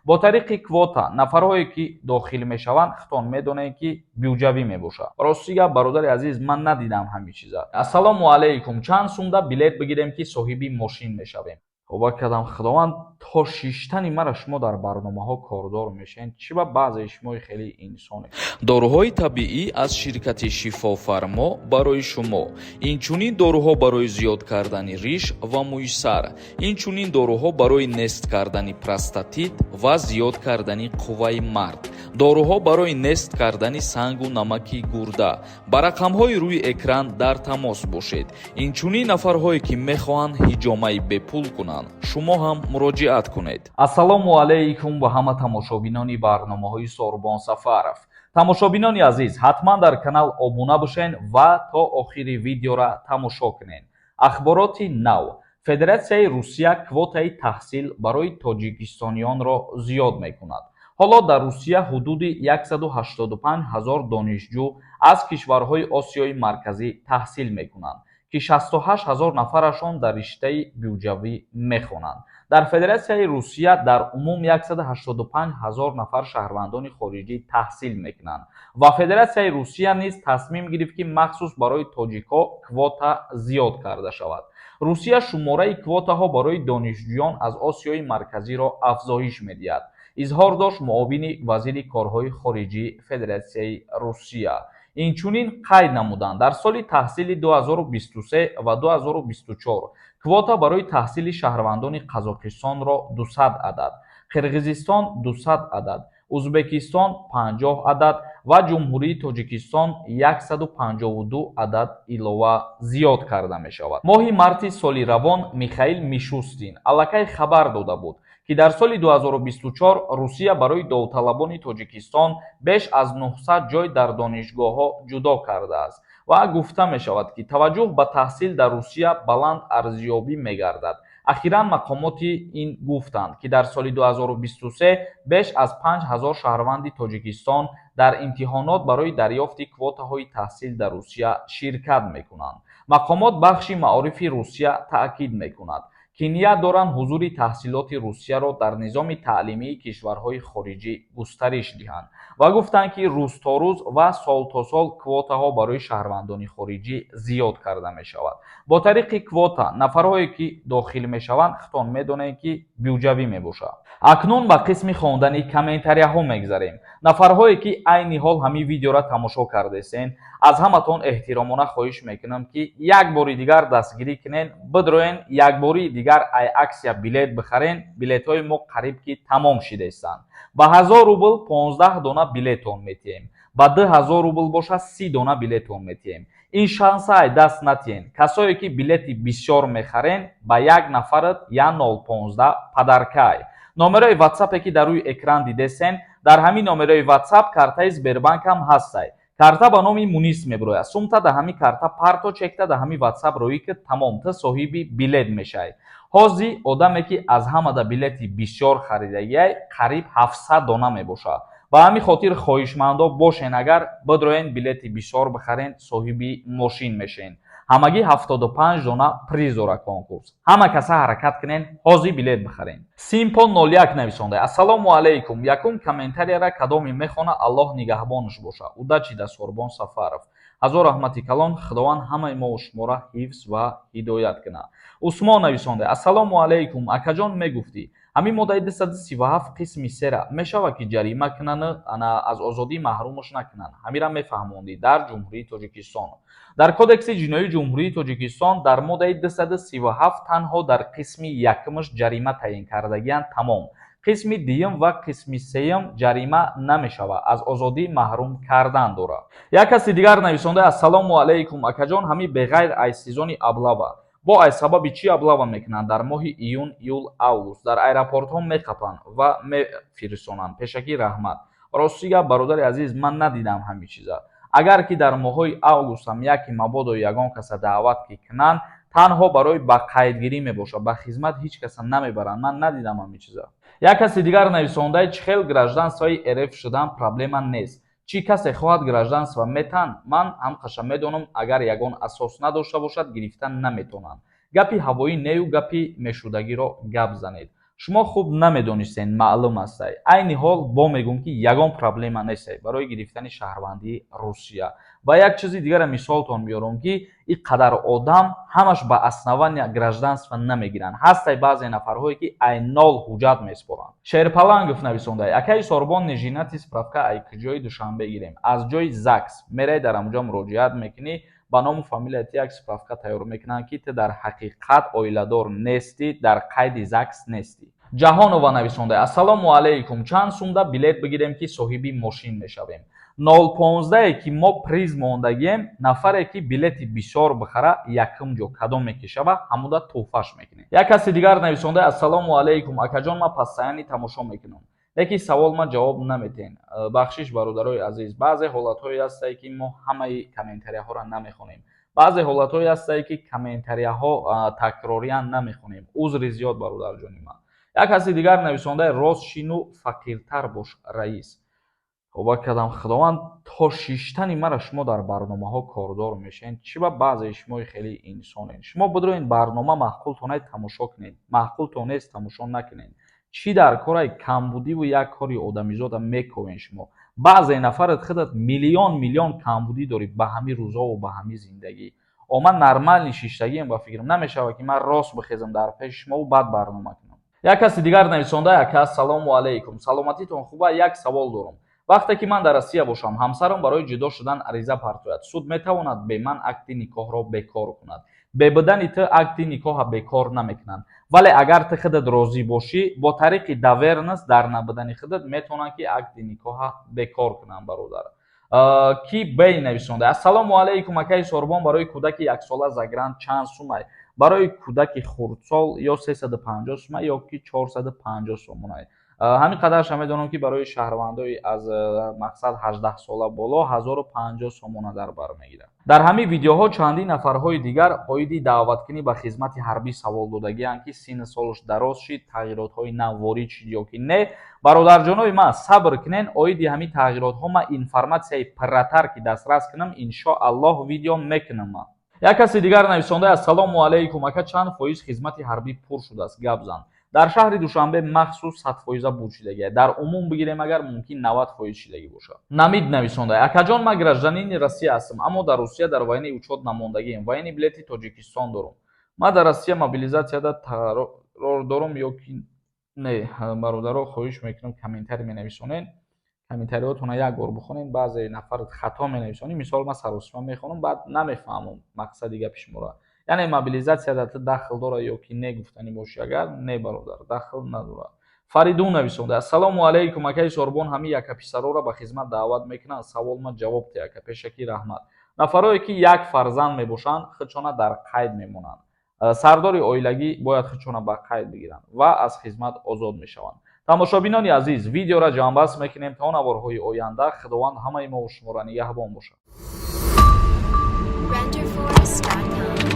Бо тариқи квота нафарҳое, ки дохил мешаванд, худтон медонед, ки бюджавӣ мебошад. Рости гап, бародари азиз, ман надидам ҳамин чиза. Ассалому алайкум, чанд сумда билет бигирем, ки соҳиби мошин мешавем? Тобак кардам, Худованд, то шиштани мара шумо дар барномаҳо кордор мешавед. Чӣ ба баъзеи шумои хеле инсоне. Доруҳои табиӣ аз ширкати «Шифофармо» барои шумо. Инчунин доруҳо барои зиёд кардани риш ва мӯи сар, инчунин доруҳо барои нест кардани простатит ва зиёд кардани қувваи мард, доруҳо барои нест кардани сангу намаки гурда. Ба рақамҳои рӯи экран дар тамос бошед. Инчунин нафарҳое, ки мехоҳанд ҳиҷомаи бепул кунанд, шумо ҳам муроҷиат кунед. Ассалому алайкум ба ҳама тамошобинони барномаҳои Сорбон Сафаров. Тамошобинони азиз, ҳатман дар канал обуна бошен ва то охири видеора тамошо кунед. Ахбороти нав: Федератсияи Русия квотаи таҳсил барои тоҷикистониёнро зиёд мекунад. Ҳоло дар Русия ҳудуди 185 ҳазор донишҷӯ аз кишварҳои Осиёи Марказӣ таҳсил мекунанд, ки 68 ҳазор нафарашон дар риштаи бюджавӣ мехонанд. Дар Федератсияи Русия дар умум 185 ҳазор нафар шаҳрвандони хориҷӣ таҳсил мекунанд ва Федератсияи Русия низ тасмим гирифт, ки махсус барои тоҷикҳо квота зиёд карда шавад. Русия шумораи квотаҳо барои донишҷӯён аз Осиёи Марказиро афзоиш медиҳад, изҳор дошт муовини вазири корҳои хориҷии Федератсияи Русия. Инчунин қайд намуданд, дар соли таҳсили 2023 ва 2024 квота барои таҳсили шаҳрвандони Қазоқистонро 200 адад, Қирғизистон 200 адад, Узбекистон 50 адад ва Ҷумҳурии Тоҷикистон 152 адад илова зиёд карда мешавад. Моҳи марти соли равон Михаил Мишустин аллакай хабар дода буд, ки дар соли 2024 Русия барои довталабони Тоҷикистон беш аз 900 ҷой дар донишгоҳҳо ҷудо кардааст ва гуфта мешавад, ки таваҷҷӯҳ ба таҳсил дар Русия баланд арзёбӣ мегардад. Ахиран мақомоти ин гуфтанд, ки дар соли 2023 беш аз 5000 шаҳрванди Тоҷикистон дар имтиҳонот барои дарёфти квотаҳои таҳсил дар Русия ширкат мекунанд. Мақомот бахши маорифи Русия таъкид мекунад, ки ният доранд ҳузури таҳсилоти Русияро дар низоми таълимии кишварҳои хориҷӣ густариш диҳанд ва гуфтанд, ки рӯз то рӯз ва сол то сол квотаҳо барои шаҳрвандони хориҷӣ зиёд карда мешавад. Бо тариқи квота нафарҳое, ки дохил мешаванд, худтон медонед, ки бюджавӣ мебошад. Акнун ба қисми хондани комментарияҳо мегзарем. Нафарҳое, ки айни ҳол ҳамин видеоро тамошо кардесен, аз ҳаматон эҳтиромона хоҳиш мекунам, ки як бори дигар дастгирӣ кунен, бидроен, якбори дигар ай акция билет бихарен. Билетҳои мо қариб ки тамом шидаистанд. Ба 1000 рубл 15 дона билетон метиҳем, ба 2000 рубл боша 30 дона билетон метиҳем. Ин шанса ай даст натиҳен. Касое, ки билети бисёр мехарен, ба як нафарат 1,015 подарка. Номерои Ватсапе, ки дар рӯи экран дидесен, дар ҳамин номерои Ватсап картаи Сбербанк ҳам ҳастай. Карта ба номи Мунис мебирояд. Сумта да ҳамин карта парто, чекта да ҳамин Ватсап роӣ ки, тамом, ту соҳиби билет мешавӣ. Ҳозир одаме, ки аз ҳамада билети бисёр харидагиай, қариб 700 дона мебошад. Ба ҳамин хотир хоҳишмандо бошен, агар бидроен, билети бисёр бихарен, соҳиби мошин мешавен. Ҳамагӣ 75 дона приз дора конкурс. Ҳама каса ҳаракат кунен, ҳозир билет бихарен. Симпо 01 нависонда: «Ассалому алайкум, якум комментарияра кадоме мехона, Аллоҳ нигаҳбонаш боша. Удачи да Сорбон Сафаров». Ҳазор раҳмати калон, Худованд ҳамаи мо шуморо ҳифз ва ҳидоят кунад. Усмон нависонда: «Ассалому алайкум, акаҷон, мегуфтӣ, ҳамин моддаи 237 қисми сера мешавад, ки ҷарима кунанд, ана аз озодӣ маҳрумаш накунанд? Ҳамира мефаҳмондӣ». Дар Ҷумҳурии Тоҷикистон, дар Кодекси ҷиноии Ҷумҳурии Тоҷикистон, дар моддаи 237 танҳо дар қисми якумаш ҷарима таъин кардагианд, тамом. Қисми дуюм ва қисми сеюм ҷарима намешавад, аз озодӣ маҳрум кардан дорад. Як каси дигар нависонда: «Ассалому алайкум, акаҷон, ҳамин беғайр аз сезони облава, бо аз сабаби чӣ облава мекунанд дар моҳи июн, июл, август, дар аэропортҳо меқапанд ва мефирисонанд? Пешакӣ раҳмат». Рости гап, бародари азиз, ман надидам ҳамин чиза. Агар ки дар моҳҳои августам яке мабодо ягон каса даъват ки кунанд, танҳо барои ба қайдгирӣ мебошад, ба хизмат ҳеҷ каса намебаранд. Ман надидам ҳамин чиза. Як каси дигар нависондаи: «Чӣ хел гражданствои РФ шудан проблема нест? Чӣ касе хоҳад, гражданство метан? Ман ҳамқаша медонам, агар ягон асос надошта бошад, гирифта наметавонанд. Гапи ҳавоӣ нею, гапи мешудагиро гап занед». Шумо хуб намедонистен, маълум астай. Айни ҳол бо мегӯм, ки ягон проблема нестай барои гирифтани шаҳрвандии Русия. Ва як чизи дигара мисолтон биёрам, ки ин қадар одам ҳамаш ба основания гражданство намегиранд. Ҳастай баъзе нафарҳое, ки ай нол ҳуҷҷат меспоранд. Шерпалангов нависондай: «Акаи Сорбон, неженатый справка ай куҷои Душанбе гирем?» Аз ҷои ЗАГС мерай, дар ҳамуҷа муроҷиат мекунӣ, ба ному фамилияти як справка тайёр мекунанд, ки ту дар ҳақиқат оиладор нестӣ, дар қайди ЗАГС нестӣ. Ҷаҳонова нависонда: «Ассалому алайкум, чанд сумда билет бигирем, ки соҳиби мошин мешавем?» 0,15 ки мо приз мондагием, нафаре ки билети бисёр бихара, якум ҷо кадоме ки шава, ҳамуда тӯҳфаш мекунем. Як каси дигар нависонда: «Ассалому алайкум, акаҷон, ман постоянно тамошо мекунам, лекин савол ма ҷавоб наметиҳен». Бахшиш, бародарои азиз, баъзе ҳолатҳое ҳастае, ки мо ҳамаи комментарияҳоро намехонем, баъзе ҳолатҳое ҳастае, ки комментарияҳо такрориян намехонем. Узри зиёд, бародарҷони ман. Як каси дигар нависондаи: «Рост шину фақиртар бош, раис». Тобак кардам, Худованд, то шиштани мара шумо дар барномаҳо кордор мешавед. Чӣ ба баъзеи шумои хеле инсонед? Шумо бидроед, барнома маъқултонай, тамошо кунед, маъқултон нест, тамошо накунед. Чӣ дар корай камбудиву як кори одамизода мековен шумо? Баъзе нафарат худат миллион миллион камбудӣ дорӣ ба ҳамин рӯзову ба ҳамин зиндагӣ. О, ман нормальный шиштагиам, ба фикрам намешавад, ки ман рост бихезам дар пеши шумову баъд барнома кунам. Як каси дигар нависонда: «Ака, ассалому алайкум, саломатитон хуба? Як савол дорам. Вақте ки ман дар Россия бошам, ҳамсарам барои ҷудо шудан ариза партояд, суд метавонад бе ман акди никоҳро бекор кунад?» Бе будани ту акди никоҳа бекор намекунанд, вале агар ту худат розӣ бошӣ, бо тариқи доверенность дар набудани худат метавонанд, ки акди никоҳа бекор кунанд, бародар. Ки бей нависонда: «Ассалому алайкум, акаи Сорбон, барои кӯдаки яксола загран чанд сумай?» Барои кӯдаки хурдсол ё 350 сума, ё ки 450 сомонай. Ҳамин қадарша медонам, ки барои шаҳрвандои аз мақсад 18 сола боло 1050 сомона дар бар мегирад. Дар ҳамин видеоҳо чандин нафарҳои дигар оиди даъваткунӣ ба хизмати ҳарбӣ савол додагианд, ки синну солаш дароз шид, тағйиротҳои нав ворид шид ё ки не. Бародарҷонои ман, сабр кунен, оиди ҳамин тағйиротҳо ман информатсияи пурратар ки дастрас кунам, иншоаллоҳ, видео мекунам ман. Як каси дигар нависонда: «Ассалому алайкум, ака, чанд фоиз хизмати ҳарбӣ пур шудааст, гап зан». Дар шаҳри Душанбе махсус 100 фоиза буд шудагия, дар умум бигирем агар, мумкин 90% шудагӣ бошад. Намид нависонда: «Акаҷон, ман гражданини Россия ҳастам, аммо дар Русия дар военный учёт намондагием, военный билети Тоҷикистон дорум. Ман дар Россия мобилизатсияда қарор дорум ё ки не?» Бародаро, хоҳиш мекунам, комментарий менависонед, комментариҳотонро як бор бихонед. Баъзе нафар хато менависонӣ, мисол, ман саросима мехонам, баъд намефаҳмам мақсади гапи шуморо. Яъне мобилизатсияда ту дахл дора ё ки не гуфтанӣ бошӣ агар, не, бародар, дахл надорад. Фаридун нависонда: «Ассалому алайкум, акаи Сорбон, ҳамин яка писарора ба хизмат даъват мекунанд? Савол ма ҷавоб те, ака, пешакӣ раҳмат». Нафарое ки як фарзанд мебошанд, худшона дар қайд мемонанд. Сардори оилагӣ бояд худшона ба қайд бигиранд ва аз хизмат озод мешаванд. Тамошобинони азиз, видеоро ҷамъбаст мекунем. То наворҳои оянда Худованд ҳамаи мову шуморо нигаҳбон бошад. Renderforest.com.